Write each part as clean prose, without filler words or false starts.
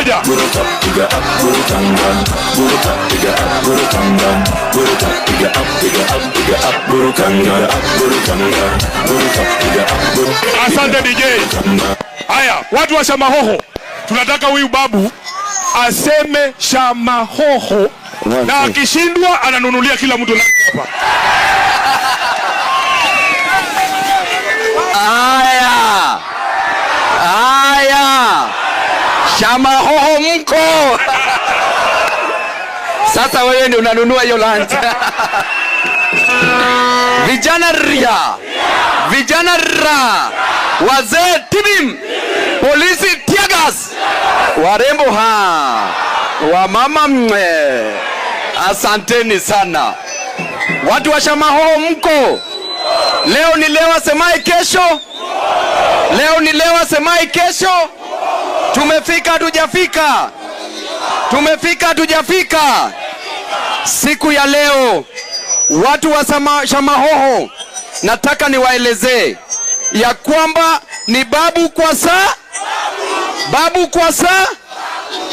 Moja. Asante DJ. Haya, watu wa Shamahoho, tunataka huyu babu aseme Shamahoho, na akishindwa ananunulia kila mtu hapa. Aya, aya, Shamahoho mko sasa. Wewe ndio unanunua hiyo lunch. Vijana ria, vijana ra, wazee tibim, polisi teargas, warembo ha, wamama mwe, asanteni sana. Watu wa Shamahoho mko leo. Ni leo asemai kesho, leo ni leo asemai kesho. Tumefika hatujafika? Tumefika hatujafika? Siku ya leo watu wa Shamahoho, nataka niwaelezee ya kwamba ni babu kwa saa, babu kwa saa,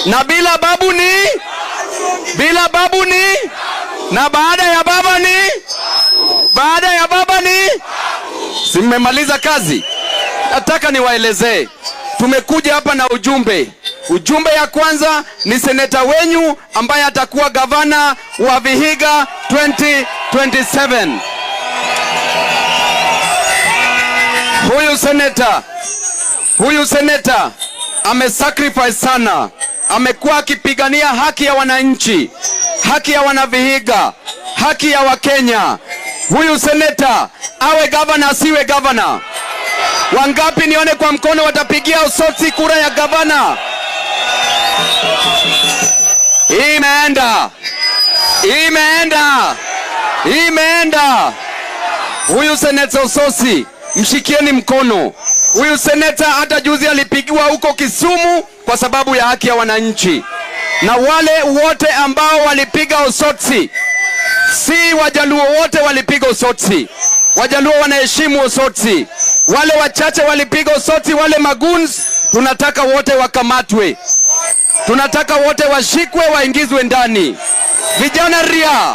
na bila babu ni bila babu ni na baada ya baba ni baada ya baba ni si mmemaliza kazi? Nataka niwaelezee, tumekuja hapa na ujumbe. Ujumbe ya kwanza ni seneta wenyu ambaye atakuwa gavana wa Vihiga 2027. Huyu seneta amesacrifice sana, amekuwa akipigania haki ya wananchi, haki ya wanavihiga, haki ya Wakenya. Huyu seneta awe gavana asiwe gavana, wangapi nione kwa mkono watapigia Osotsi kura ya gavana? Imeenda, imeenda, imeenda. Huyu seneta Osotsi mshikieni mkono. Huyu seneta hata juzi alipigiwa huko Kisumu kwa sababu ya haki ya wananchi, na wale wote ambao walipiga Osotsi, si Wajaluo wote walipiga Osotsi. Wajaluo wanaheshimu Osotsi. Wale wachache walipiga Osotsi, wale magoons, tunataka wote wakamatwe, tunataka wote washikwe, waingizwe ndani. Vijana ria,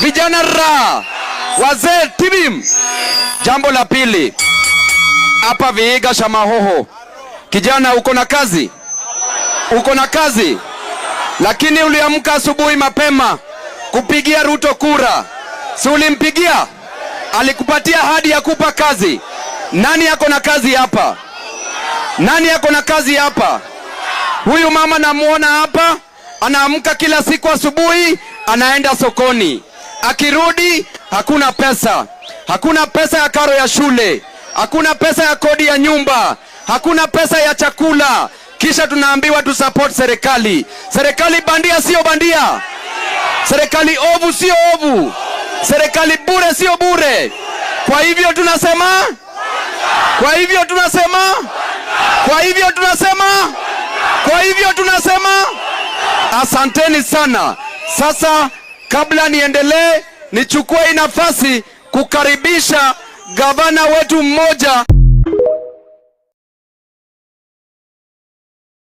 vijana ra, wazee tibim. Jambo la pili, hapa Vihiga Shamahoho, kijana, uko na kazi? Uko na kazi? Lakini uliamka asubuhi mapema kupigia Ruto kura, si ulimpigia? Alikupatia ahadi ya kupa kazi. Nani ako na kazi hapa? Nani ako na kazi hapa? Huyu mama namuona hapa, anaamka kila siku asubuhi, anaenda sokoni, akirudi hakuna pesa, hakuna pesa ya karo ya shule, hakuna pesa ya kodi ya nyumba, hakuna pesa ya chakula. Kisha tunaambiwa tu support serikali. Serikali bandia sio bandia, serikali ovu sio ovu, serikali bure sio bure. Kwa hivyo tunasema, kwa hivyo tunasema, kwa hivyo tunasema, kwa hivyo tunasema asanteni sana. Sasa kabla niendelee, nichukue hii nafasi kukaribisha gavana wetu mmoja.